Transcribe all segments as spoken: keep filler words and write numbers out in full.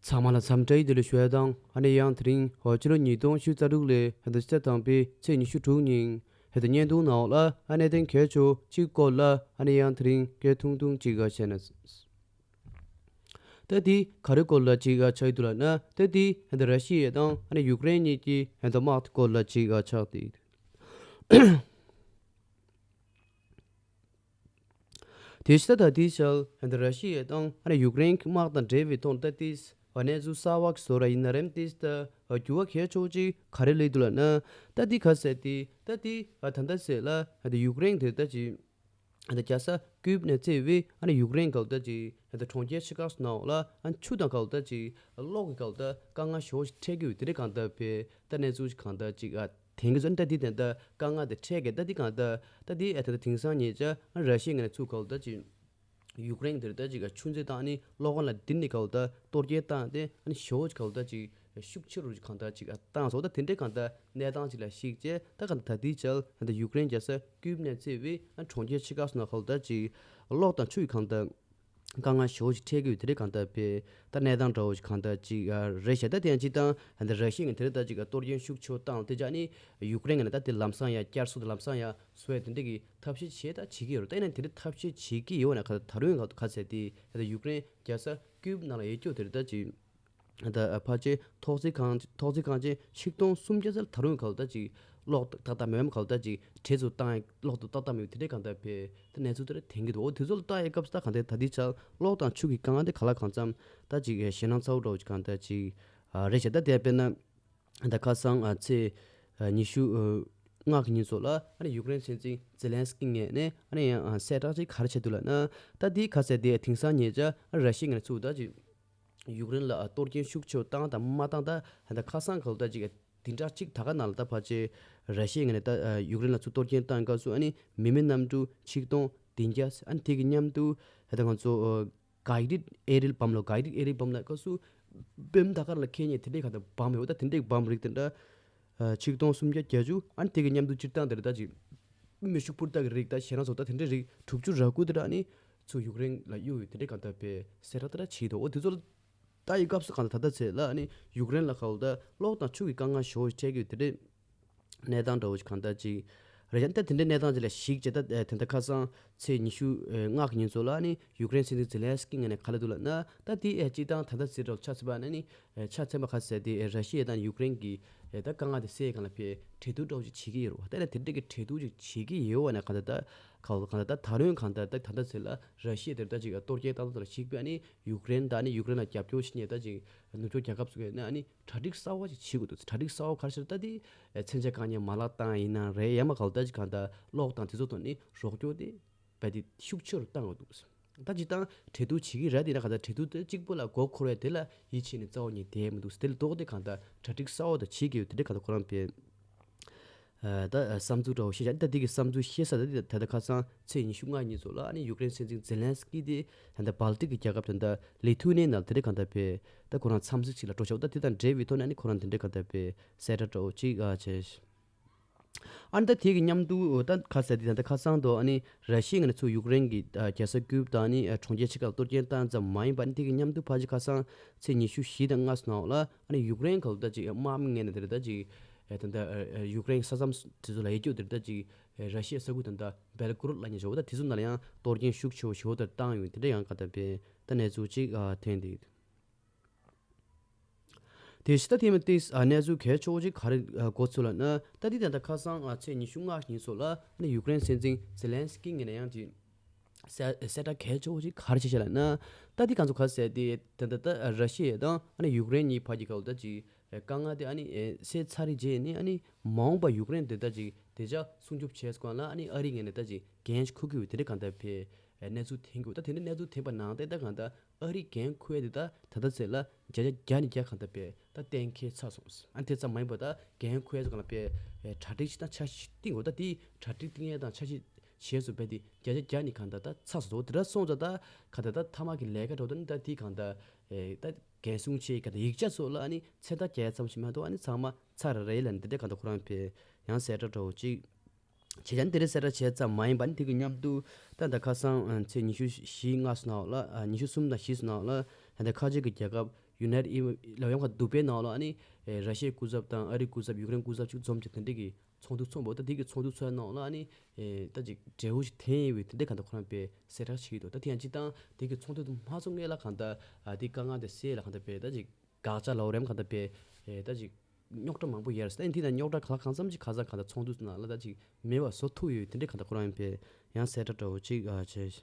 ཚང་མ་ལ་འཚམས་འདྲི་བདེ་ལེགས་ཞུ་ཡ་དང་། ཨ་ནི་ཡང་དེ་རིང་ཕྱི་ལོ་ཉིས་སྟོང་ཉི་ཤུ་རྩ་དྲུག་ལོའི་ཕྱི་ཟླ་དང་པོའི་ཚེས་ཉི་ཤུ་དྲུག་ཉིན་ཕྱི་ཟླ་བརྙན་ཐུང་ནང་ལ་ཨ་ནི་གནད་དོན་གལ་ཆེ་བ་གཅིག་སྐོར་ལ་ཨ་ནི་ཡང་དེ་རིང་སྐད་ཐུང་ཐུང་གཅིག་བཤད་ན། ད་དེ་ག་རེ་སྐོར་ལ་གཅིག་ཆགས་ཡོད་འདུག་ལབ་ན། ད་དེ་ཧན་ད་ར་ཤི་ཡ་དང་ཨ་ནི་ཡུཀ་རེན་གཉིས་ཀྱི་ཧན་ད་དམག་དེ་སྐོར་ལ་གཅིག་ཆགས་ཏེ། དེ་ཕྱི་ད་ལྟ་དེའི་ཆར་ཧན་ད་ར་ཤི་ཡ་དང་ཨ་ནི་ཡུཀ་རེན་གྱི་དམག་དང་འབྲེལ་བའི་ཐོག་ད་དེ་གནས་ཚུལ་གསར་བ་ཞིག་བཟོ་ར་ཡིན་ན་རེད། དེ་ད་འགྱུར་བ་གལ་ཆེ་བ་གཅིག་ག་རེ་སླེབས་འདུག་ལབ་ན། ད་དེ་ག་ཟེར་དེ་ད་དེ་ད་ལྟ་ཟེར་ལ་ཧན་ད་ཡུཀ་རེན་དེ་ད་ཅིག་ཨ་ད་རྒྱལ་ས་ཀིབ་ནས་བརྩིས་པའི་ཨ་ནི་ཡུཀ་རེན་ག་ལ་ད་ཅིག་ཨ་ད་གྲོང་ཁྱེར་ཆེ་ཁག་སོགས་ནང་ལ་ཨ་ཆུ་དང་ག་ལ་ད་ཅིག་གློག་གི་ག་ལ་ད་དཀའ་ངལ་ཞེ་པོ་ཞིག་འཕྲད་ཀྱི་ཡོད། དེ་འདྲའི་གང་ལྟར་བས་ད་གནས་ཚུལ་ཞིག་གང་ལྟར་ཅིག་ཨ་དེང་གི་ཚོ་ཨ་ནི་ད་དེ་དེ་ད་དཀའ་ངལ་དེ་འཕྲད་ཀྱི་ད་དེ་གང་ལྟར་ད་དེ་ཨ་ད་ད་དེང་སང་ཉེ་ཆར་ཨ་ར་ཤི་ཡ་ངོས་ནས་ཚུར་ག་ལ་ད་ཅིག་ཡུཀ་རེན་དེར་ད་ཅིག་ཨ་ཆུ་མཛོད་དང་ཨ་ནི་གློག་ཁང་ལ་དེ་ནས་ག་ལ་ད་གཏོར་སྐྱོན་བཏང་སྟེ་ཨ་ནི་ཞེ་པོ་ཞིག་ག་ལ་ད་ཅིག་ཤུགས་ཆེ་རུ་གང་ལྟར་ཅིག་བཏང་སོང་། ད་དེ་འདྲའི་གང་ལྟར་གནས་སྟངས་ཅིག་ལ་གཞིགས་བྱས་ད་གང་ལྟར་ད་ལྟའི་ཆར་ད་ཡུཀ་རེན་རྒྱལ་ས་ཀིབ་ནས་བརྩིས་པའི་ཨ་གྲོང་ཁྱེར་ཆེ་ཁག་སོགས་ནང་ག་ལ་ད་ཅིག་གློག་དང་ཆུ་ཡི་གང་ལྟར་དཀའ་ངལ་ཞེ་པོ་ཞིག་འཕྲད་ཀྱི་ཡོད། དེ་འདྲའི་གང་ལྟར་བས་ད་གནས་སྟངས་འདྲ་བོ་ཞིག་གང་ལྟར་ཅིག་རེད་ཤག་ད་དེ་ཡང་སྤྱིར་བཏང་ད་ར་ཤི་ཡ་ངོས་དེ་འདྲ་ད་ཅིག་གཏོར་སྐྱོན་ཤུགས་ཆེ་བཏང་དེ་ཅག་ནི་ཡུཀ་རེན་ངོས་ནས་ད་དེ་ལམ་སང་ཡ་བསྐྱར་གསོ་དང་ལམ་སང་ཡ་བཟོ་ཡ་དེ་འདྲ་གི་ཐབས་ཤེས་བྱས་ད་བྱེད་ཀྱི་ཡོད་རེད། ད་ཡིན་ན་དེ་འདྲའི་ཐབས་ཤེས་བྱེད་ཀྱི་ཡོད་ན་ག་ད་རུང་ག་ཚད་དེ་ད་ཡུཀ་རེན་རྒྱལ་ས་ཀིབ་ནང་ལ་ཡོད་རྒྱུ་དེ་རེད། ད་ཅིག་ད་ཕལ་ཆེར་ཐོག་བརྩེགས་ཁང་ཐོག་བརྩེགས་ཁང་ཆེན་ཆིག་སྟོང་སུམ་བརྒྱ་ཙམ་ད་རུང་ག་ལ་ད་ཅིག་གློག་ཏག་ཏག་མེད་མ་ག་ལ་ད་ཅིག་བྲེལ་ཚུར་བཏང་གློག་ཏུ་ཏག་ཏག་མེད་དེ་འདྲའི་གང་ལྟར་བས་ད་གནས་ཚུལ་དེ་འདྲ་ཐོན་གྱི་འདུག་འོ་དེ་ཚོ་ལ་ལྟ་ཡི་སྐབས་སུ་ད་གང་ལྟར་ད་ལྟའི་ཆར་གློག་དང་ཆུ་གི་དཀའ་ངལ་དེ་ག་ལ་གང་འཚམ་ད་ཅིག་ཞེད་སྣང་ཚ་བོ་འདྲ་བོ་ཅིག་གང་ལྟར་ཅིག་རེད་ཤག་ད་དེ་དཔེར་ན་ད་ཁ་སང་ཚེས་ཉི་ཤུ་ལྔ་གི་ཉིན་ཚོ་ལ་ཨ་ནི་ཡུཀ་རེན་སྲིད་འཛིན་ཛེ་ལན་སི་ཀི་ངོས་ནས་ཨ་ནི་ཡང་གསལ་བསྒྲགས་ཅིག་ག་རེ་བྱས་འདུག་ལབ་ན། ད་དེ་ག་ཚད་དེ་དེང་སང་ཉེ་ཆར་ཨ་ར་ཤི་ཡ་ངོས་ནས་ཚུར་ད་ཅིག་ཡུཀ་རེན་ལ་གཏོར་སྐྱོན་ཤུགས་ཆེ་བཏང་དང་མ་བཏང་ད་ད་ཁ་སང་ག་ལ་ད་ཅིག་དེ་འདྲ་གཅིག་ད་ག་ནང་ལ་ད་ཕལ་ཆེར་ར་ཤི་ཡའི་ངོས་ནས་ད་ཡུཀ་རེན་ལ་ཚུར་གཏོར་སྐྱོན་བཏང་སྐབས་སུ་ཨ་ནི་མི་མེད་གནམ་གྲུ་ཆིག་སྟོང་བདུན་བརྒྱ་ཨ་ནི་དེ་གི་མཉམ་དུ་ད་ང་ཚོ་གའི་ཌེཌ་ཨེ་རིལ་བམ་ལོ་གའི་ཌེཌ་ཨེ་རིལ་བམ་ལ་སྐབས་སུ་བོམ་ད་ག་ལ་ཁེ་ཉེ་དེ་འདྲའི་ག་ད་བམ་ཡོད། ད་དེ་འདྲའི་བམ་རིགས་དེ་འདྲ་ཆིག་སྟོང་སུམ་བརྒྱ་བརྒྱད་ཅུ་ཨ་ནི་དེ་གི་མཉམ་དུ་སྤྱིར་བཏང་དེ་རེད། ད་ཅིག་མེ་ཤུགས་འཕུར་མདའ་གི་རིགས་ད་ཞེད་སྣང་ཚོ་ད་དེ་འདྲའི་རིགས་དྲུག་ཅུ་རེ་དགུ་དེ་འདྲ་ཨ་ནི་ཚུར་ཡུཀ་རེན་ལ་གཡུག་ཡོད། དེ་འདྲའི་གང་ལྟར་བས་གསལ་བསྒྲགས་དེ་འདྲ་བྱས་འདུག་འོ་དེ་ཚོ་ལ་ལྟ་ཡི་སྐབས་སུ་གང་ལྟར་ད་ལྟ་ཚེ་ལ་ཨ་ནི་ཡུཀ་རེན་ལ་ག་ལ་ད་གློག་དང་ཆུ་གི་དཀའ་ངལ་ཞེ་པོ་ཞིག་འཕྲད་ཀྱི་ཡོད། དེ་འདྲའི་གནས་སྟངས་འདྲ་བོ་ཞིག་གང་ལྟར་ཅིག་རེད་ཤག་ད་དེ་འདྲའི་གནས་སྟངས་ཅིག་ལ་གཞིགས་བྱས་ད་དེ་འདྲ་ཁ་སང་ཚེས་ཉི་ཤུ་ལྔ་གི་ཉིན་ཚོ་ལ་ཨ་ནི་ཡུཀ་རེན་སྲིད་འཛིན་ཛེ་ལན་སི་ཀི་ངོས་ནས་ག་རེ་འདུག་ལབ་ན། ད་དེ་ཨེ་སྤྱིར་བཏང་ད་ལྟ་ཚེ་འདྲ་བོ་ཆ་མཚོན་པ་ན་ཨ་ནི་ཆ་མཚོན་པ་ག་ཟེར་དེ་ར་ཤི་ཡ་དང་ཡུཀ་རེན་གྱི་ད་དཀའ་ངལ་དེ་སེལ་གང་ལ་ཕེ་གྲོས་བསྡུར་འདྲ་བོ་ཅིག་བྱེད་ཀྱི་ཡོད་རེད་བ། ད་ནི་དེ་འདྲ་གི་གྲོས་བསྡུར་ཅིག་བྱེད་ཀྱི་ཡོད་བ་ན་གང་ལྟར་ད་གང་ལྟར་ད་ད་རུང་གང་ལྟར་ད་ད་ལྟ་ཚེ་ལ་ར་ཤི་ཡ་དེར་ད་ཅིག་གཏོར་སྐྱོན་བཏང་ཚུལ་ལ་གཞིགས་པ་ཨ་ནི་ཡུཀ་རེན་ད་ནི་ཡུཀ་རེན་ལ་རྒྱབ་སྐྱོར་བྱེད་མཁན་ད་ཅིག་ནུབ་ཕྱོགས་རྒྱལ་ཁབ་ཚོ་གི་ནི་ཨ་ནི་གྲ་སྒྲིག་གསར་བ་ཅིག་བྱེད་དགོས་འདུག་གྲ་སྒྲིག་གསར་བ་ག་རེ་ཟེར་ད་དེ་མཚོན་ཆ་བཀག་ཉར་མ་ལག་བཏང་ཡིན་ན་རེད། ཡང་མ་གང་ལྟར་ད་ཅིག་གང་ལྟར་གློག་དང་དེ་ཚོ་ཐོག་ནས་རོགས་སྐྱོར་དེ་རྦད་དེ་ཤུགས་ཆེ་རུ་བཏང་དགོས་འདུག་ད་སྤྱིར་བཏང་གྲོས་བསྡུར་བྱེད་ཀྱི་རེད། དེ་ན་གང་ལྟར་གྲོས་བསྡུར་དེ་གཅིག་པོ་ལ་མགོ་འཁོར་བས་དེ་ལ་ཡིད་ཆེས་ནས་རྩ་བ་ཉིད་བསྡད་མི་འདུག་དེ་ལ་ལྡོག་སྟེ་གང་ལྟར་གྲ་སྒྲིག་གསར་བ་དང་བྱེད་ཀྱི་ཡོད། དེ་འདྲ་གང་ལྟར་ཁོ་རང་པས་ད་བསམ་ཚུལ་འདྲ་བོ་བཤད་བཞག་ད་དེ་གི་བསམ་ཚུལ་བཤད་ས་དེ་ད་ལྟ་ཁ་སང་ཚེས་ཉི་ཤུ་ལྔ་ཉིན་ཚོ་ལ་ཨ་ནི་ཡུཀ་རེན་སྲིད་འཛིན་ཛེ་ལན་སི་ཀི་དེ་ད་ལྟ་སྦལ་ཏིག་གི་རྒྱལ་ཁབ་ད་ལྟ་ལི་ཐུ་ནི་ཡ་ནང་དེ་འདྲ་གང་ལྟར་པས་ད་ཁོ་རང་འཚམས་གཟིགས་ཅིག་ལ་འགྲོ་ཆོག་ད་དེ་དང་འབྲེལ་བའི་ཐོག་ནས་ཨ་ནི་ཁོ་རང་དེ་འདྲ་གང་ལྟར་པས་གསལ་བསྒྲགས་འདྲ་བོ་ཅིག་ཨ་བྱས། ཨ་ནི་ད་དེ་གི་མཉམ་དུ་ད་ག་ཟེར་དེ་ད་ལྟ་ཁ་སང་དུ་ཨ་ནི་ར་ཤི་ཡ་ངོས་ནས་ཚུར་ཡུཀ་རེན་གྱི་རྒྱལ་ས་ཀིབ་དང་ཨ་ནི་གྲོང་ཁྱེར་ཆེ་ཁག་གཏོར་སྐྱོན་བཏང་ཙམ་མ་ཡིན་པ་ཨ་ནི་དེ་གི་མཉམ་དུ་ཕལ་ཆེར་ཁ་སང་ཚེས་ཉི་ཤུ་བཞི་དང་ལྔ་སོགས་ནང་ལ་ཨ་ནི་ཡུཀ་རེན་ག་ལ་ད་ཅིག་དམག་མི་ངོས་ནས་དེ་ད་ཅིག་ད་ལྟ་ཡུཀ་རེན་ས་མཚམས་དེ་ཚོ་ལ་ཡོད་རྒྱུ་དེ་ད་ཅིག་ར་ཤི་ཡའི་ས་ཁུལ་ད་ལྟ་སྦེལ་ཀོ་རོད་ལབ་མཁན་ཞིག་ཡོད། ད་དེ་ཚོ་ནང་ལ་ཡང་གཏོར་སྐྱོན་ཤུགས་ཆེ་བོ་ཞེ་པོ་ད་བཏང་ཡོད། དེ་འདྲ་ཡང་ག་ད་པས་ད་གནས་ཚུལ་ཅིག་ཐོན་འདུག་དེ་ཕྱི་ད་ཐེངས་མ་ཏིས་གནས་ཚུལ་གལ་ཆེ་བོ་ཅིག་ག་རེ་གོ་ཚུལ་ལབ་ན། ད་དེ་ད་ལྟ་ཁ་སང་ཚེས་ཉི་ཤུ་ལྔ་ཉིན་སོགས་ལ་ནི་ཡུཀ་རེན་སྲིད་འཛིན་ཛེ་ལན་སི་ཀི་ངོས་ནས་ཡང་ཅིག་གསལ་གསལ་བསྒྲགས་གལ་ཆེ་བོ་ཅིག་ག་རེ་བྱས་ཤག་ལབ་ན། ད་དེ་གང་ཚོ་ག་ཟེར་དེ་ད་ད་ད་ར་ཤི་ཡ་དང་ཡུཀ་རེན་གཉིས་བར་གྱི་སྐབས་ལ་ད་ཅིག་དཀའ་ངལ་དེ་ཨ་ནི་སེལ་ཚར་རེད་བྱས་ནས་ཨ་ནི་མ་འོངས་པ་ཡུཀ་རེན་དེ་ད་ཅིག་དེ་ཅག་སྲུང་སྐྱོབ་བྱས་སྐོར་ལ་ཨ་ནི་ཨ་རི་ངོས་ནས་ད་ཅིག་འགན་ཞིག་འཁུར་གྱི་ཡོད། དེ་འདྲ་གང་ལྟར་བས་གནས་ཚུལ་ཐོན་གྱི་ཡོད། ད་དེ་འདྲ་གནས་ཚུལ་ཐོན་པ་ནང་བཞིན་ད་གང་ལྟར་ཨ་རིའི་འགན་འཁུར་ཡ་དེ་ད་ད་ལྟ་ཚེ་ལ་བརྒྱ་ཆ་བརྒྱ་ནས་བརྒྱ་གང་ལྟར་བས་ད་གཏན་འཁེལ་ཚར་སོང་། ཨ་ནི་དེ་ཙམ་མ་ཡིན་པ་ད་འགན་འཁུར་ཡ་ཚོ་གང་ལ་བས་གྲ་སྒྲིག་ཞིག་དང་འཆར་གཞི་ཞིག་བཏིང་དགོས། ད་དེའི་གྲ་སྒྲིག་བཏིང་ཡ་དང་འཆར་གཞི་བྱས་སུ་བས་དེ་བརྒྱ་ཆ་བརྒྱ་ནས་གང་ལྟར་ད་ཚར་སོང་། དེ་འདྲ་སོང་ཙང་ད་གང་ལྟར་ད་མཐའ་མ་གི་ལས་ཀ་འགྲོ་དོན་ད་དེ་གང་ལྟར་ད་འགན་སྲུང་བྱེད་གང་ལྟར་ཡིག་ཆ་སོགས་ལ་ཨ་ནི་མཚན་རྟགས་རྒྱག་ཡ་ཙམ་ཞིག་མ་གཏོགས་ཨ་ནི་ཚང་མ་ཚར་རེད་ལབ་ནས་དེ་འདྲ་གང་ལྟར་ཁོ་རང་བས་ཡང་གསལ་བསྒྲགས་འདྲ་བོ་ཅིག་བྱས་ཙང་དེ་རིང་གསལ་བསྒྲགས་བྱས་ཙམ་མ་ཡིན་པ་ནི་དེ་གི་མཉམ་དུ་ད་ལྟ་ཁ་སང་ཚེས་ཉི་ཤུ་བཞི་ལྔ་སོགས་ནང་ལ་ཉི་ཤུ་གསུམ་དང་བཞི་སོགས་ནང་ལ་ ད་ལྟ་ཁ་ཆེ་གི་རྒྱལ་ཁབ་United ལ་ཡང་ཁ་དུ་པའི་ནང་ལ་ཨ་ནི་ར་ཤི་ཡའི་སྐུ་ཚབ་དང་ཨ་རིའི་སྐུ་ཚབ་ཡུཀ་རེན་སྐུ་ཚབ་ཅིག་འཛོམས་ཀྱི་དེ་འདྲ་གི་ཚོགས་འདུ་ཚོགས་པ། ད་དེ་གི་ཚོགས་འདུ་ཚོགས་ནང་ལ་ཨ་ནི་ད་ཅིག་འབྲས་བུ་ཞིག་ཐོན་ཡོད་པའི་དེ་འདྲ་གང་ལྟར་ཁོ་རང་པའི་གསལ་བསྒྲགས་བྱེད་ཀྱི་འདུག་ད་དེ་ཡང་སྤྱི་བཏང་དེ་གི་ཚོགས་འདུ་དུ་མ་ཚོགས་སྔོན་ལ་གང་ལྟར་དེ་དཀའ་ངལ་དེ་སེལ་ལ་གང་ལྟར་པའི་ད་ཅིག་དགག་བྱ་ལབ་རེམ་གང་ལྟར་པའི་ད་ཅིག་རྙོག་དྲ་མང་པོ་ཡོད་རེད། ད་ཡིན་དེ་ན་རྙོག་དྲ་གང་ལ་གང་འཚམ་ཅིག་ག་ས་གང་ལྟར་ཚོགས་འདུ་ནང་ལ་ད་ཅིག་མེད་པ་བཟོ་ཐུབ་ཡོད་དེ་འདྲ་གང་ལྟར་ཁོ་རང་ཡིན་པས་ཡང་གསལ་བསྒྲགས་འདྲ་བོ་ཅིག་ཨ་བྱས།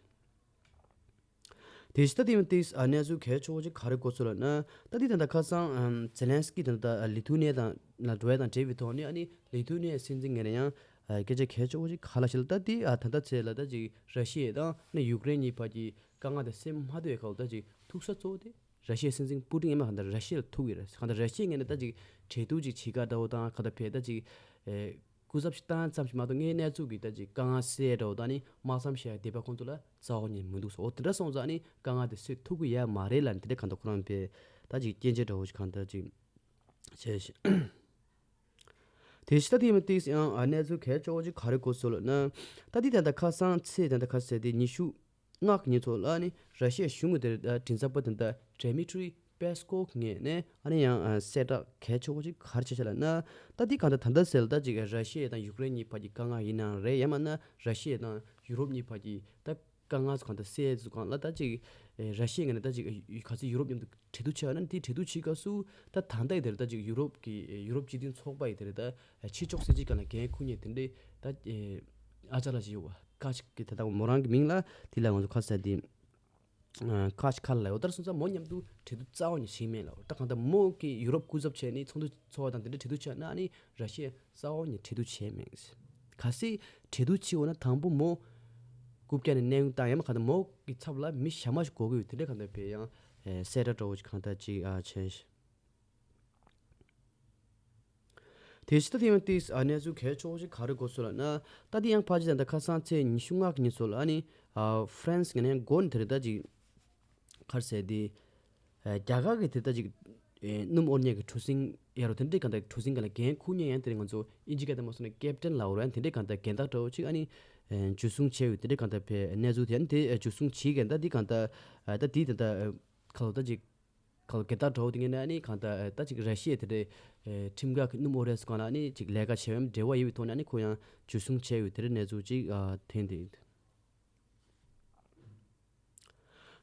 དེ་ཕྱི་ད་དེ་མ་ཏིས་ཨ་གནས་ཚུལ་གལ་ཆེ་བོ་ཅིག་ག་རེ་གོ་ཚུལ་ལ་ན། ད་དེ་ད་ལྟ་ཁ་སང་ཨམ་ཛེ་ལན་སི་ཀི་ད་ལྟ་ལི་ཐུ་ནེ་དང་ལ་འགྲོ་བ་དང་འབྲེལ་བའི་ཐོག་ནས་ཨ་ནི་ལི་ཐུ་ནེ་སྲིད་འཛིན་ངོས་ནས་ཡང་ཨ་སྐད་ཆ་གལ་ཆེ་བོ་ཅིག་ག་ལ་ཞིག་ལ་ད་དེ་ཨ་ད་ལྟ་ཚེ་ལ་ད་ཅིག་ར་ཤི་ཡ་དང་ཨ་ནི་ཡུཀ་རེན་གཉིས་བར་གྱི་དཀའ་ངལ་དེ་སེལ་མ་ཐུབ་པའི་སྐབས་ལ་ད་ཅིག་ཐུག་ས་གཙོ་བོ་དེ། ར་ཤི་ཡའི་སྲིད་འཛིན་པུ་ཏིན་ཡིན་མ་གང་ལྟར་ར་ཤི་ཡ་ལ་ཐུག་ཡོད་རེད། གང་ལྟར་ར་ཤི་ཡའི་ངོས་ནས་ད་ཅིག་གྲོས་བསྡུར་ཅིག་བྱེད་ག་འདྲ་བོ་དང་གང་ལྟར་ཕེ་ད་ཅིག་ཨེ་སྐུ་ཚབ་ཞིག་བཏང་ཙམ་ཞིག་མ་གཏོགས་ངའི་གནས་ཚུལ་གྱི་ད་ཅིག་དཀའ་ངལ་སེལ་འདྲ་བོ་དང་ནི་དམག་མཚམས་བཞག་འདོད་པ་ཁོང་ཚོ་ལ་རྩ་བ་ཉིད་མི་འདུག་སོ། འོ་དེ་འདྲ་སོང་ཙང་ནི་དཀའ་ངལ་དེ་སེལ་ཐུབ་ཀྱི་ཡ་མ་རེད་ལབ་ནས་དེ་འདྲ་གང་ལྟར་ཁོ་རང་པས་ད་ཅིག་སྐྱོན་ཆ་འདྲ་བོ་ཞིག་གང་ལྟར་ཅིག་བྱས་ཤིང་། དེ་ཕྱི་ད་དེ་མ་ཏིས་ཡང་ཨ་གནས་ཚུལ་གལ་ཆེ་བོ་ཅིག་ག་རེ་གོ་སོང་ལབ་ན། ད་དེ་ད་ལྟ་ཁ་སང་ཚེས་ད་ལྟ་ཁ་སང་དེ་ཉི་ཤུ་ལྔ་གི་ཉིན་ཚོ་ལ་ནི་ར་ཤི་ཡའི་གཞུང་གི་དེ་མགྲིན་ཚབ་པ་དེ་ད་ཌི་མི་ཊི་རི་པེ་སི་ཀོབ་ངོས་ནས་ཨ་ནི་ཡང་ཨ་གསལ་བསྒྲགས་གལ་ཆེ་བོ་ཅིག་ག་རེ་བྱས་ཤག་ལབ་ན། ད་དེ་གང་ལྟར་ད་ལྟ་ཟེར་ལ་ད་ཅིག་ར་ཤི་ཡ་དང་ཡུཀ་རེན་གཉིས་བར་གྱི་དཀའ་ངལ་ཡིན་ནའང་རེད། ཡང་མིན་ན་ར་ཤི་ཡ་དང་ཡུ་རོབ་གཉིས་བར་གྱི་ད་དཀའ་ངལ་གང་ལྟར་སེལ་ཚུལ་སྒང་ལ་ད་ཅིག་ཨེ་ར་ཤི་ཡའི་ངོས་ནས་ད་ཅིག་ཨེ་ག་ཚོད་ཡུ་རོབ་མཉམ་དུ་གྲོས་བསྡུར་བྱས་པ་ན་དེ་གྲོས་བསྡུར་བྱེད་སྐབས་སུ་ད་ད་ལྟ་ཡི་དེར་ད་ཅིག་ཡུ་རོབ་ཀྱི་ཨེ་ཡུ་རོབ་སྤྱི་མཐུན་ཚོགས་པ་ཡི་དེར་ད་ཨེ་ཕྱི་ཕྱོགས་སྲིད་ཇུས་སྒང་ལ་འགན་འཁུར་མཁན་དེ་འདྲའི་ད་ཨེ་ཨ་ཅག་ལ་ཞིག་ཡོད་པ། ཁ་ཅིག་གི་ད་ལྟ་མོ་རང་གི་མིང་ལ་དེ་ལ་ང་ཚོ་ཁ་ས་དེ་ཨ་ཁ་ཅིག་ཁ་ལ་ཡོད། ད་སོང་ཙང་མོ་མཉམ་དུ་གྲོས་བསྡུར་རྩ་བ་ནས་བྱས་མེད་ལ། ད་གང་ལྟར་མོ་གི་ཡུ་རོབ་སྐུ་ཚབ་བྱས་ནས་ཚོགས་འདུ་ཚོགས་པ་དང་དེ་འདྲའི་གྲོས་བསྡུར་བྱས་ན་ཨ་ནི་ར་ཤི་ཡ་རྩ་བ་ནས་གྲོས་བསྡུར་བྱས་མེད། གལ་སྲིད་གྲོས་བསྡུར་བྱེད་འོས་ན་དང་པོ་མོ་རྐུབ་བཀྱག་ནས་གནས་དབྱུང་བཏང་ཡང་མ་གང་ལྟར་མོ་གི་ཚབ་ལ་མི་གཞན་མ་ཞིག་དགོས་ཀྱི་ཡོད། དེ་འདྲ་གང་ལྟར་བས་ཡང་ཨེ་གསལ་བསྒྲགས་འདྲ་བོ་ཞིག་གང་ལྟར་ཅིག་ཨ་བྱས། དེ་ཕྱི་ད་དེ་ཡང་ཏིས་ཨ་གནས་ཚུལ་གལ་ཆེ་བོ་ཞིག་ག་རེ་གོ་སོང་ལབ་ན། ད་དེ་ཡང་ཕལ་ཆེར་ད་ལྟ་ཁ་སང་ཚེས་ཉི་ཤུ་ལྔ་གི་ཉིན་ཚོ་ལ་ཨ་ནི་ཨ་ཧྥ་རན་སི་ངོས་ནས་ཡང་འགོ་ནས་དེ་རེད་ད་ཅིག་ག་རེ་ཟེར་དེ། ཨེ་རྒྱ་གར་གྱི་དེ་ལྟ་ཅིག་ཨེ་སྣུམ་དབོར་མཁན་གྱི་གྲུ་གཟིངས་ཡ་རོ་དེ་འདྲའི་གང་ལྟར་གྲུ་གཟིངས་གང་ལ་འགན་འཁུར་མཁན་ཡང་དེ་ང་ཚོ་ཨིན་ཇི་སྐད་དུ་མ་སོང་ན་ཀེབ་ཊན་ལབ་རེད། དེ་འདྲའི་གང་ལྟར་འགན་བདག་འདྲ་བོ་ཅིག་ཨ་ནི་ཨེ་འཇུ་བཟུང་བྱས་ཡོད། དེ་འདྲའི་གང་ལྟར་བའི་གནས་ཚུལ་དེ་ཨ་ནི་དེ་ཨེ་འཇུ་བཟུང་བྱས་མཁན་ད་འདི་གང་ལྟར་ཨ་ད་འདི་ད་ལྟ་ཨེ་ག་ལ་ད་ཅིག་ག་ལ་འགན་བདག་འདྲ་བོ་དེ་ངས་ནི་ཨ་ནི་གང་ལྟར་ཨེ་ད་ཅིག་ར་ཤི་ཡའི་དེ་འདྲའི་ཨེ་ཁྲིམས་འགལ་གྱི་སྣུམ་དབོར་རེས་སུ་གང་ལ་ཨ་ནི་ཅིག་ལས་ཀ་བྱས་པའི་འབྲེལ་བ་ཡོད་པའི་ཐོག་ནས་ཨ་ནི་ཁོ་ཡང་འཇུ་བཟུང་བྱས་ཡོད། དེ་འདྲའི་གནས་ཚུལ་ཅིག་ཨ་ཐོན་ཏེ་ཡོད། དེ་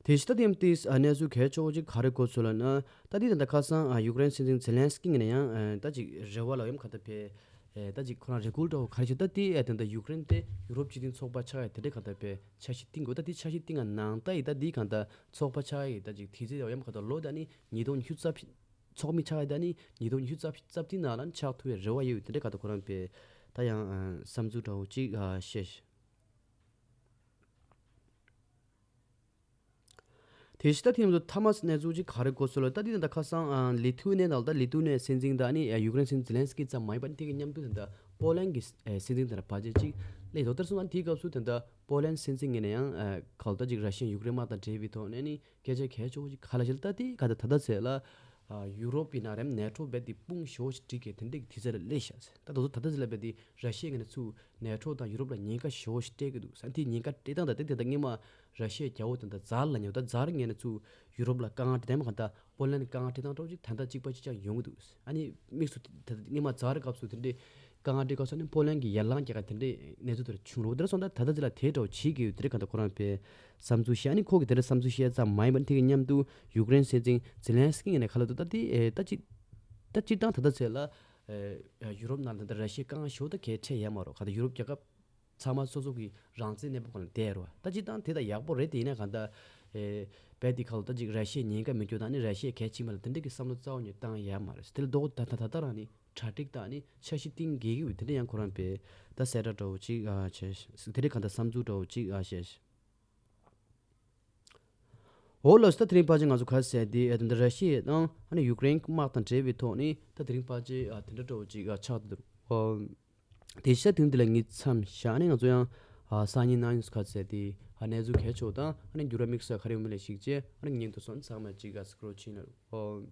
ཕྱི་ད་དེ་ཡང་ཏིས་ཨ་གནས་ཚུལ་གལ་ཆེ་བོ་ཅིག་ག་རེ་གོ་སོང་ལབ་ན། ད་དེ་ད་ལྟ་ཁ་སང་ཨ་ཡུཀ་རེན་སྲིད་འཛིན་ཛེ་ལན་སི་ཀི་ངོས་ནས་ཡང་ཨ་ད་ཅིག་རེ་བ་ལ་ཡང་ག་ད་བས་ཨེ་ད་ཅིག་ཁོ་རང་རེ་སྐུལ་འདྲ་བོ་ག་རེ་བྱས། ད་དེ་ཨ་ད་ད་ཡུཀ་རེན་དེ་ཡུ་རོབ་སྤྱི་མཐུན་ཚོགས་པ་ཆགས་ཡ་དེ་འདྲའི་ག་ད་བས་འཆར་གཞི་བཏིང་དགོས། ད་དེ་འཆར་གཞི་བཏིང་ང་ནང་ལྟ་ཡི་ད་དེ་ག་ད་ཚོགས་པ་ཆགས་ཡི་ད་ཅིག་དུས་ཚོད་ཡང་ཡང་ག་ད་ལོ་ད་ནི་ཉིས་སྟོང་ཉི་ཤུ་རྩ་ཚོགས་མི་ཆགས་ཡི་ད་ནི་ཉིས་སྟོང་ཉི་ཤུ་རྩ་རྩ་བདུན་ནང་ལ་ནི་ཆགས་ཐུབ་པའི་རེ་བ་ཡོད་དེ་འདྲའི་ག་ད་ཁོ་རང་བས་ད་ཡང་ཨ་བསམ་ཚུལ་འདྲ་བོ་ཅིག་ཨ་བཤད། དེ་ཕྱི་ད་ཐེངས་སུ་ཐ་མ་གནས་ཚུལ་ཅིག་ག་རེ་གོ་སོང་ལབ། ད་འདི་ད་ཁ་སང་ཨ་ལི་ཐུ་ནེ་དང་ད་ལི་ཐུ་ནེ་སྲིད་འཛིན་དང་ནི་ཡུཀ་རེན་སྲིད་འཛིན་ཛེ་ལན་སི་ཀི་ཙམ་མ་ཡིན་པར་དེ་གི་མཉམ་དུ་ད་ལྟ་པོ་ལན་གྱི་ཨེ་སྲིད་འཛིན་དང་བར་ཆད་ཅིག་སླེབས་འདུག་ད་སོང་ཙང་དེའི་སྐབས་སུ་ད་ལྟ་པོ་ལན་སྲིད་འཛིན་ངོས་ནས་ཡང་ཨ་ག་ལ་ད་ཅིག་ར་ཤི་ཡ་ཡུཀ་རེན་དམག་དང་འབྲེལ་བའི་ཐོག་ནས་ནི་སྐད་ཆ་གལ་ཆེ་བོ་ཅིག་ག་ལ་ཞིག་ད་དེ་ག་ད་ད་ད་ཚེ་ལ་ཨ་ཡུ་རོབ་ཡིན་ན་རེད་ནེ་ཊོ་རྦད་དེ་དཔུང་ཞེ་བོ་ཞིག་སྒྲིག་གི་དེ་འདྲའི་དུས་ཚོད་ལ་སླེབས་ཤག་ཟེར། ད་དུང་ད་ད་ཚེ་ལ་རྦད་དེ་ར་ཤི་ཡ་ངོས་ནས་ཚུར་ནེ་ཊོ་དང་ཡུ་རོབ་ལ་ཉེན་ཁ་ཞེ་བོ་ཞིག་སྤྲད་ཀྱི་འདུག་ཟེར། དེ་ཉེན་ཁ་སྤྲད་སྟངས་དང་དེ་དེ་ད་སྔོན་མ་ར་ཤི་ཡའི་རྒྱལ་པོ་དེ་ད་ཛར་ལབ་མྱོང་། ད་ཛར་ངོས་ནས་ཚུར་ཡུ་རོབ་ལ་དཀའ་ངལ་སྤྲད་སྟངས་མ་གང་ད་པོ་ལན་ལ་དཀའ་ངལ་སྤྲད་སྟངས་འདྲ་བོ་ཅིག་ད་ལྟ་གཅིག་པ་གཅིག་རྐྱང་ཡོང་གི་འདུག། ཨ་ནི་དམིགས་སུ་ད་ད་སྔོན་མ་ཛར་སྐབས་སུ་དེ་འདྲའི་དཀའ་ངལ་འཕྲད་སྐབས་སུ་ནི་པོ་ལན་གྱིས་ཡར་ལངས་རྒྱག་ག་དེ་འདྲའི་གནས་ཚུལ་དེ་འདྲ་བྱུང་རོགས། དེ་འདྲ་སོང་ད་ད་ལྟ་ཅིག་ལ་དེ་འདྲ་བོ་བྱེད་ཀྱི་ཡོད། དེ་འདྲ་གང་ལྟར་ཁོ་རང་པས་བསམ་ཚུལ་བཤད། ཨ་ནི་ཁོ་གིས་དེ་འདྲ་བསམ་ཚུལ་བཤད་ཙམ་མ་ཡིན་པར་དེ་གི་མཉམ་དུ་ཡུཀ་རེན་སྲིད་འཛིན་ཛེ་ལན་སི་ཀི་ངོས་ནས་ག་ལ་འདུག་ད་དེ་ཨེ་ད་ཅིག་ད་སྤྱིར་བཏང་ད་ལྟ་ཚེ་ལ་ཨེ་ཡུ་རོབ་ནང་ལ་ད་ར་ཤི་ཡའི་དཀའ་ངལ་ཞེ་པོ་ད་གལ་འཕྲད་ཡ་མ་རེད། ག་ད་ཡུ་རོབ་རྒྱལ་ཁབ་ཚང་མ་སོ་སོ་གི་རང་བཙན་གནས་སྤོ་སྒང་ལ་བསྡད་རོ། ད་སྤྱིར་བཏང་དེ་ད་ཡག་པོ་རེད། དེ་ཡིན་ན་གང་ལྟར་ཨེ་རྦད་དེ་ག་ལ་ད་ཅིག་ར་ཤི་ཡའི་ཉེན་ཁ་མི་སྐྱོ་དང་ནི་ར་ཤི་ཡ་གལ་ཆེ་མ་ལ་དེ་འདྲ་གི་བསམ་བློ་རྩ་བ་ཉིད་བཏང་ཡ་མ་རེད། དེ་ལ་ལྡོག་ད་ད་ད་ད་རང་ནི་གྲ་སྒྲིག་དང་ནི་འཆར་གཞི་བཏིང་དགོས་ཀྱི་ཡོད། དེ་འདྲ་ཡང་ཁོ་རང་པས་ད་གསལ་བསྒྲགས་འདྲ་བོ་ཅིག་ཨ་བྱས། དེ་འདྲ་གང་ལྟར་བསམ་ཚུལ་འདྲ་བོ་ཅིག་ཨ་བཤད། འོ་ལགས་སོ། ད་དེ་རིང་ཕལ་ཆེར་ང་ཚོ་ག་རེ་ཟེར་དེ་ཨ་ད་ལྟ་ར་ཤི་ཡ་དང་ཨ་ནི་ཡུཀ་རེན་དམག་དང་འབྲེལ་བའི་ཐོག་ནས་ད་དེ་རིང་ཕལ་ཆེར་ཨ་དེ་འདྲ་འདྲ་བོ་ཅིག་ཨ་ཆགས་འདུག། ཨོ། དེ་ཤ་དུང་དེ་ལ་ངའི་མཚམས་བཞག་ནས་ང་ཚོ་ཡང་ཨ་སང་ཉིན་གནངས་ཉིན་སུ་ག་རེ་ཟེར་དེ་ཨ་གནས་ཚུལ་གལ་ཆེ་བ་དང་ཨ་ནི་འགྱུར་བ་དམིགས་བསལ་ག་རེ་ཡོང་མིན་ལ་གཞིགས་བྱས་ཨ་ནི་ཉིན་དུ་སོང་ཚང་མ་ཅིག་ཨ་སྐོར་ཕྱིན་ལ། ཨོ།